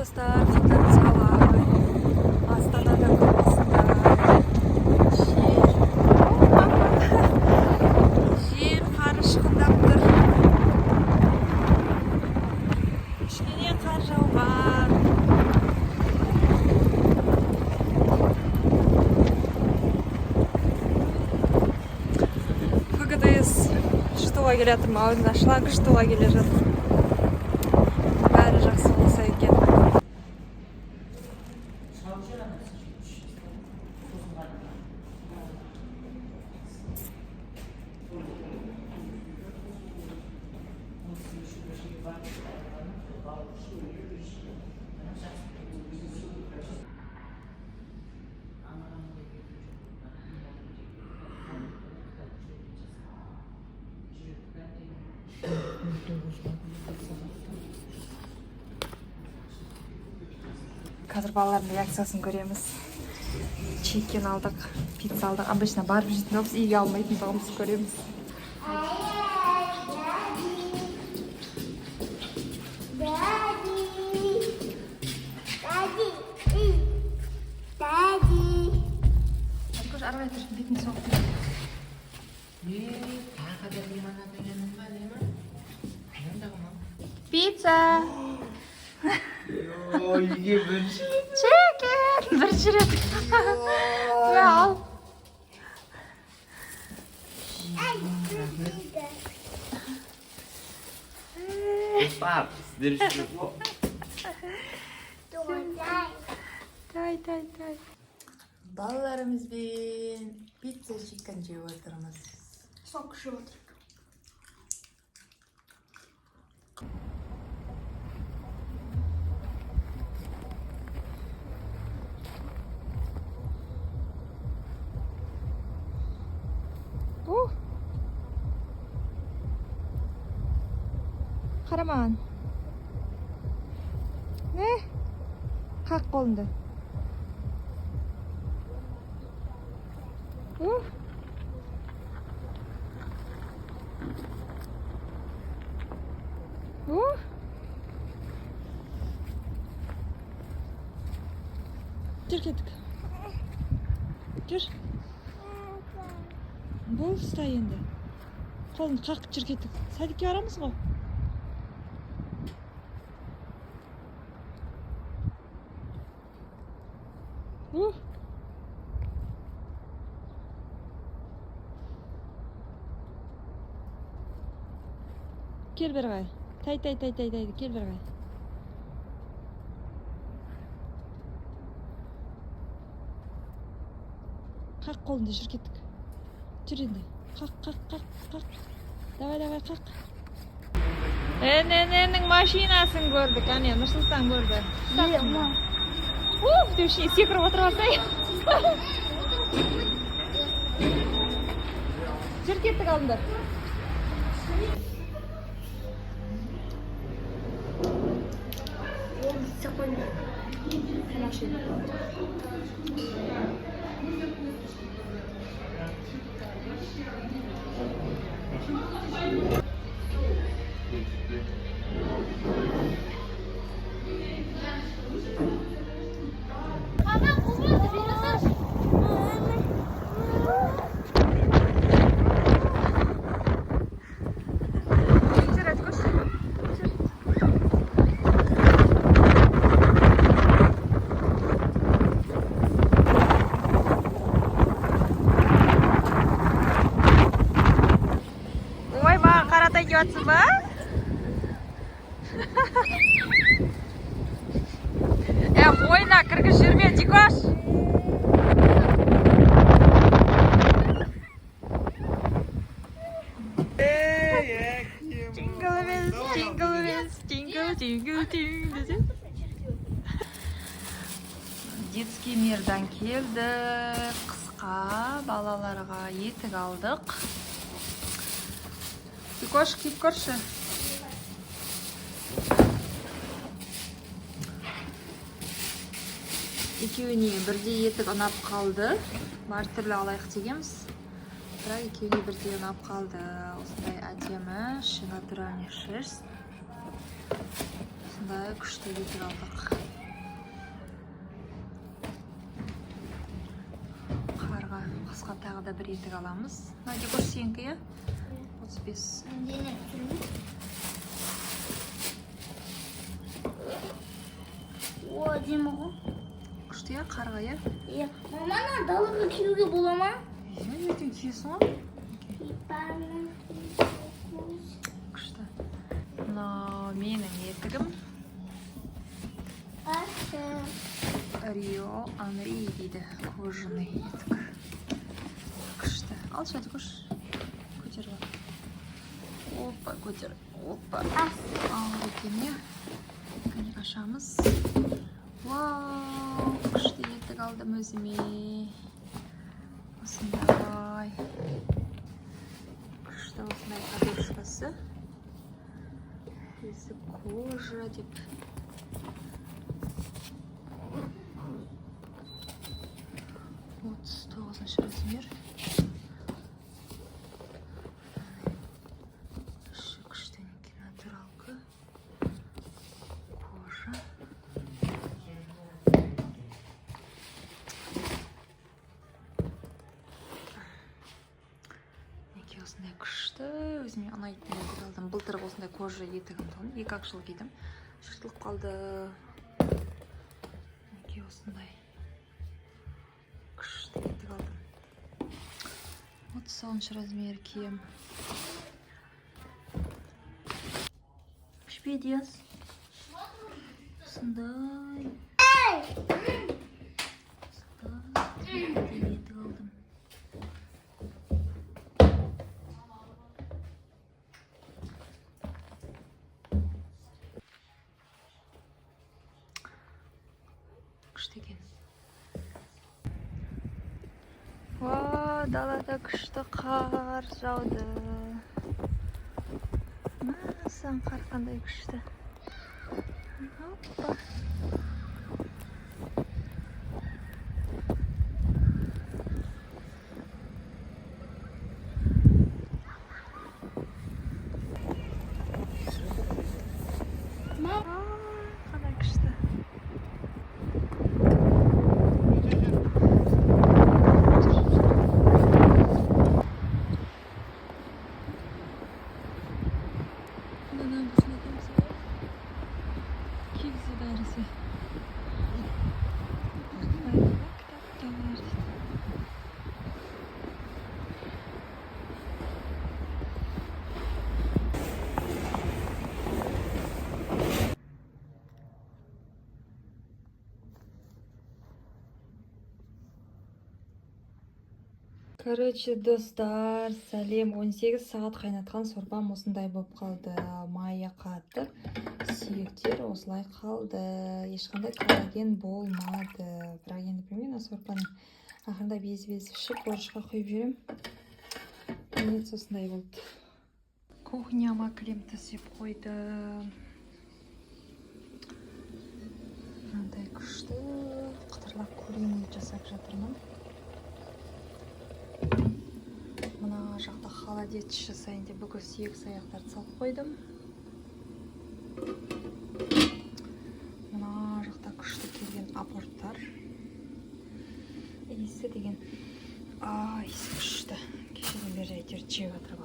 Достар, қалдарыңыз қалай? Астанада күн осындай. Жел. Жел қар ұшқындап тұр. Кішкене қар жауған. ФГДС жұтуға келе жатырмын. Аузына шланг жұтуға келе жатыр. Бәрі жақсы болса екен. Қазір балалардың реакциясын көреміз. Чикен алдық, пицца алдық. Обычно барып жейтін боламыз, үйге алмайтын тұғынбыз, көреміз. Daddy. Daddy. Daddy. Көш, ары қарай тұр, бетін соғып. Тағы да лимонад дегенің ба, не ма? Қайдан ма? Пицца! Үйге бірінші рет. Чикен! Бірінші рет. Мә, ал. Достар, сіздер үшін Тай, тай, тай. Балаларымызбен пицца чикен жеп отырмыз. Сок ішіп отыр. Ух. Қара маған. Не? Қақ қолыңды. Ух. Ух. Жүр, кеттік. Жүр. Бол, ұста енді. Қолын қақ, жүр, кеттік. Садикке барамыз ғой. Ух. Кел бері қарай. Тай, тай, тай, тай, тай, кел бері қарай. Қақ қолыңды, жүр, кеттік. Жүр енді. Қақ, қақ, қақ, қақ. Давай, давай, қақ. ННН-нің машинасын көрдік. Әне, Нұрсұлтан көрді. Уф, деп ішіне секіріп отырып алсай. Жүр, кеттік, алыңдар. Ана қумады, бере салшы. Жүр, Әткөш. Жүр. Ой, маған қаратай деп жатсың ба? Е, мойнына кіргізіп жіберме, Дикош. Jingle bells, jingle bells, jingle, jingle, jingle десе. Детский мирдан келді. Қысқа балаларға етік алдық. Дикош, киіп көрші. Екеуіне бірдей етік ұнап қалды. Бар түрлі алайық дегенбіз. Бірақ екеуіне бірдей ұнап қалды. Осындай әдемі натуральный шерсть. Осындай күшті етік алдық. да бір етік аламыз. Мынау Дикош, сенікі, иә? 35. Дене түрме. О, әдемі ғой. Күшті, иә, қарға, иә? Иә. Мама, ана далаға киюге бола ма? Иә, ертең киесің ғой. Күшті. Мынау менің етігім. Рио Анри дейді, кожаный етік. Күшті. Алшы, Дикош. Көтеріп ал. Опа, көтер. Опа. Ауыр екен, иә? Кәне, ашамыз. Вау, күшті етік алдым өзіме. Осындай. Күшті, осындай подушкасы. Өзі кожа деп. 39-шы размер. Іші күшті екен, натуралка. Кожа. Мінекей, осындай күшті, өзіме ұнайтын етік алдым. Былтыр осындай кожа етігім тұғын. 2-ақ жыл кидім. Жыртылып қалды. Мінекей, осындай күшті етік алдым. 39-шы размер кием. Шпедиас. Осындай. Осындай етік алдым. Күшті екен. Уа, далада күшті қар жауды. Мәссаған, қар қандай күшті. Оппа. А, қандай күшті. Мынаны біздің екеуміз ғой. Кигіз үй дәрісі. Кітаптар дейді. Короче, достар, сәлем. 18 сағат қайнатқан сорпам осындай болып қалды. Майы қатып, сүйектер осылай қалды. Ешқандай коллаген болмады. Бірақ енді білмеймін, мына сорпаны ақырындап езіп-езіп ішіп, борышқа құйып жіберемін. Конец осындай болды. Кухняма кілем төсеп қойдым. Мынандай күшті қытырлап куриный жасап жатырмын. Мына жақта холодец жасайын деп бүкіл сүйек саяқтарды салып қойдым. Мына жақта күшті келген апорттар. Иісі деген, иісі күшті. Кешеден бері әйтеуір жеп жатыр.